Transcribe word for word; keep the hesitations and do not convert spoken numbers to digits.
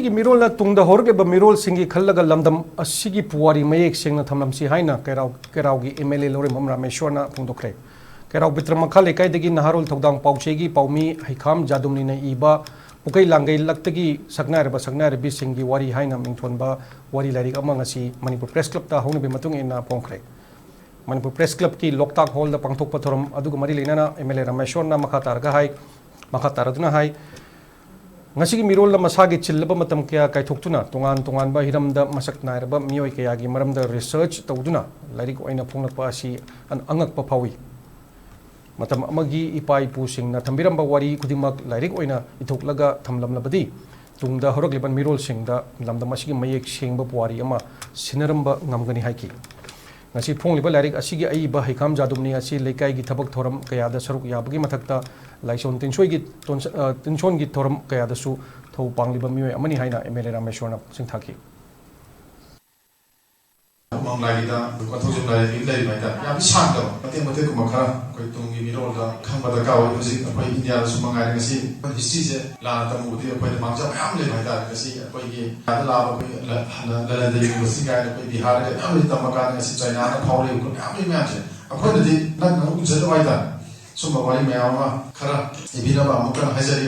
ꯒꯤ ꯃꯤꯔꯣꯜꯅ ꯇꯨꯡꯗ ꯍꯧꯔꯛꯂꯤꯕ ꯃꯤꯔꯣꯜꯁꯤꯡꯒꯤ ꯈꯜꯂꯒ ꯂꯝꯗꯝ ꯑꯁꯤꯒꯤ ꯄꯨꯋꯥꯔꯤ ꯃꯌꯦꯛ ꯁꯦꯡꯅ ꯊꯝꯂꯝꯁꯤ ꯍꯥꯏꯅ ꯀꯩꯔꯥꯎ, ꯀꯩꯔꯥꯎꯒꯤ ꯑꯦꯝ ꯑꯦꯜ ꯑꯦ ꯂꯧꯔꯦꯝꯕꯝ ꯔꯥꯃꯦꯁꯣꯔꯅ ꯐꯣꯡꯗꯣꯛꯈ꯭ꯔꯦ꯫ ꯀꯩꯔꯥꯎ ꯕꯤꯇ꯭ꯔꯃꯈꯥ ꯂꯩꯀꯥꯏꯗꯒꯤ ꯅꯍꯥꯔꯣꯜ ꯊꯧꯗꯥꯡ ꯄꯥꯎꯆꯦꯒꯤ ꯄꯥꯎꯃꯤ ꯍꯩꯈꯥꯝ ꯖꯥꯗꯨꯝꯅꯤꯅ ꯏꯕ ꯄꯨꯀꯩ ꯂꯥꯡꯒꯩ ꯂꯛꯇꯒꯤ ꯁꯛꯅꯥꯏꯔꯕ ꯁꯛꯅꯥꯏꯔꯕꯤꯁꯤꯡꯒꯤ ꯋꯥꯔꯤ ꯍꯥꯏꯅ ꯃꯤꯡꯊꯣꯟꯕ ꯋꯥꯔꯤ ꯂꯥꯏꯔꯤꯛ ꯑꯃ ꯉꯁꯤ ꯃꯅꯤꯄꯨꯔ ꯄ꯭ꯔꯦꯁ ꯀ꯭ꯂꯕꯇ ꯍꯧꯅꯕꯤ ꯃꯇꯨꯡ ꯏꯟꯅ ꯐꯣꯡꯈ꯭ꯔꯦ꯫ ꯃꯅꯤꯄꯨꯔ ꯄ꯭ꯔꯦꯁ ꯀ꯭ꯂꯕꯀꯤ ꯂꯣꯛꯇꯥꯛ ꯍꯣꯜꯗ ꯄꯥꯡꯊꯣꯛꯄ ꯊꯧꯔꯝ ꯑꯗꯨꯒ ꯃꯔꯤ ꯂꯩꯅꯅ ꯑꯦꯝ ꯑꯦꯜ ꯑꯦ ꯔꯥꯃꯦꯁꯣꯔꯅ ꯃꯈꯥ ꯇꯥꯔꯒ ꯍꯥꯏ, ꯃꯈꯥ ꯇꯥꯔꯗꯨꯅ ꯍꯥꯏ, ꯉꯁꯤꯒꯤ ꯃꯤꯔꯣꯜꯅ ꯃꯁꯥꯒꯤ ꯆꯤꯜꯂꯕ ꯃꯇꯝ ꯀꯌꯥ ꯀꯥꯏꯊꯣꯛꯇꯨꯅ ꯇꯣꯉꯥꯟ ꯇꯣꯉꯥꯟꯕ ꯍꯤꯔꯝꯗ ꯃꯁꯛ ꯅꯥꯏꯔꯕ ꯃꯤꯑꯣꯏ ꯀꯌꯥꯒꯤ ꯃꯔꯝꯗ ꯔꯤꯁꯔꯆ ꯇꯧꯗꯨꯅ ꯂꯥꯏꯔꯤꯛ ꯑꯣꯏꯅ ꯐꯣꯡꯂꯛꯄ ꯑꯁꯤ ꯑꯟ-, ꯑꯉꯛꯄ ꯐꯥꯎꯏ꯫ ꯃꯇꯝ ꯑꯃꯒꯤ ꯏꯄꯥ ꯏꯄꯨꯁꯤꯡꯅ ꯊꯝꯕꯤꯔꯝꯕ ꯋꯥꯔꯤ ꯈꯨꯗꯤꯡꯃꯛ ꯂꯥꯏꯔꯤꯛ ꯑꯣꯏꯅ ꯏꯊꯣꯛꯂꯒ ꯊꯝꯂꯝꯂꯕꯗꯤ ꯇꯨꯡꯗ ꯍꯧꯔꯛꯂꯤꯕ ꯃꯤꯔꯣꯜꯁꯤꯡꯗ ꯂꯝꯗꯝ ꯑꯁꯤꯒꯤ ꯃꯌꯦꯛ ꯁꯦꯡꯕ ꯄꯨꯋꯥꯔꯤ ꯑꯃ ꯁꯤꯟꯅꯔꯝꯕ ꯉꯝꯒꯅꯤ ꯍꯥꯏꯈꯤ꯫ ꯉꯁꯤ ꯐꯣꯡꯂꯤꯕ ꯂꯥꯏꯔꯤꯛ ꯑꯁꯤꯒꯤ ꯑꯏꯕ ꯍꯩꯈꯥꯝ ꯖꯥꯗꯨꯝꯅꯤ ꯑꯁꯤ ꯂꯩꯀꯥꯏꯒꯤ ꯊꯕꯛ ꯊꯧꯔꯝ ꯀꯌꯥꯗ ꯁꯔꯨꯛ ꯌꯥꯕꯒꯤ ꯃꯊꯛꯇ ꯂꯥꯏꯁꯣꯟ ꯇꯤꯟꯁꯣꯏꯒꯤ ꯇꯣꯟꯁ-, ꯑ, ꯇꯤꯟꯁꯣꯟꯒꯤ ꯊꯧꯔꯝ ꯀꯌꯥꯗꯁꯨ ꯊꯧ ꯄꯥꯡꯂꯤꯕ ꯃꯤꯑꯣꯏ ꯑꯃꯅꯤ ꯍꯥꯏꯅ ꯑꯦꯝ ꯑꯦꯜ ꯑꯦ ꯔꯥꯃꯦꯁꯣꯔꯅ ꯁꯤꯡꯊꯥꯈꯤ꯫ ꯃꯃꯥꯡꯂꯥꯏꯒꯤꯗ ꯀꯣꯟꯊꯧꯖꯝ ꯂꯥꯏꯔꯦꯝꯕꯤ ꯂꯩꯔꯤꯕ ꯍꯥꯏꯇꯥꯔꯦ꯫ ꯌꯥꯝ ꯁꯥꯡꯗꯕ ꯃꯇꯦꯛ ꯃꯇꯦꯛꯀꯨꯝꯕ ꯈꯔ ꯑꯩꯈꯣꯏ ꯇꯨꯡꯒꯤ ꯃꯤꯔꯣꯜꯗ ꯈꯪꯕ ꯗꯔꯀꯥꯔ ꯑꯣꯏ꯫ ꯍꯧꯖꯤꯛ ꯑꯩꯈꯣꯏ ꯏꯟꯗꯤꯌꯥꯗꯁꯨ ꯃꯉꯥꯏꯔꯦ, ꯉꯁꯤ ꯑꯩꯈꯣꯏ ꯍꯤꯁꯇ꯭ꯔꯤꯁꯦ ꯂꯥꯟꯅ ꯇꯝꯃꯨꯕꯗꯤ ꯑꯩꯈꯣꯏꯗ ꯃꯥꯡꯖꯕ ꯃꯌꯥꯝ ꯂꯩꯕ ꯍꯥꯏꯇꯥꯔꯦ꯫ ꯉꯁꯤ ꯑꯩꯈꯣꯏꯒꯤ ꯏꯟꯗꯤꯌꯥꯗ ꯂꯥꯛꯑꯕ ꯑꯩꯈꯣꯏ ꯂ-, ꯍꯥꯟꯅ ꯂꯂꯟꯗ ꯌꯨꯅꯤꯚꯔꯁꯤꯇꯤ ꯀꯥꯏꯅ ꯑꯩꯈꯣꯏ ꯕꯤꯍꯥꯔꯗ ꯃꯌꯥꯝ ꯂꯩ ꯇꯝꯕ ꯀꯥꯟꯗ ꯉꯁꯤ ꯆꯥꯏꯅꯥꯅ ꯐꯥꯎꯔꯛꯏꯕ ꯃꯌꯥꯝ ꯂꯩ ꯃꯌꯥꯝꯁꯦ ꯑꯩꯈꯣꯏꯅꯗꯤ ꯅꯛꯅ ꯎꯖꯗꯕ ꯍꯥꯏꯇꯥꯔꯦ꯫ ꯁꯨꯝꯕ ꯋꯥꯔꯤ ꯃꯌꯥꯝ ꯑꯃ ꯈꯔ ꯏꯕꯤꯅꯕ ꯑꯃꯨꯛꯀ ꯍꯥꯏꯖꯔꯤ꯫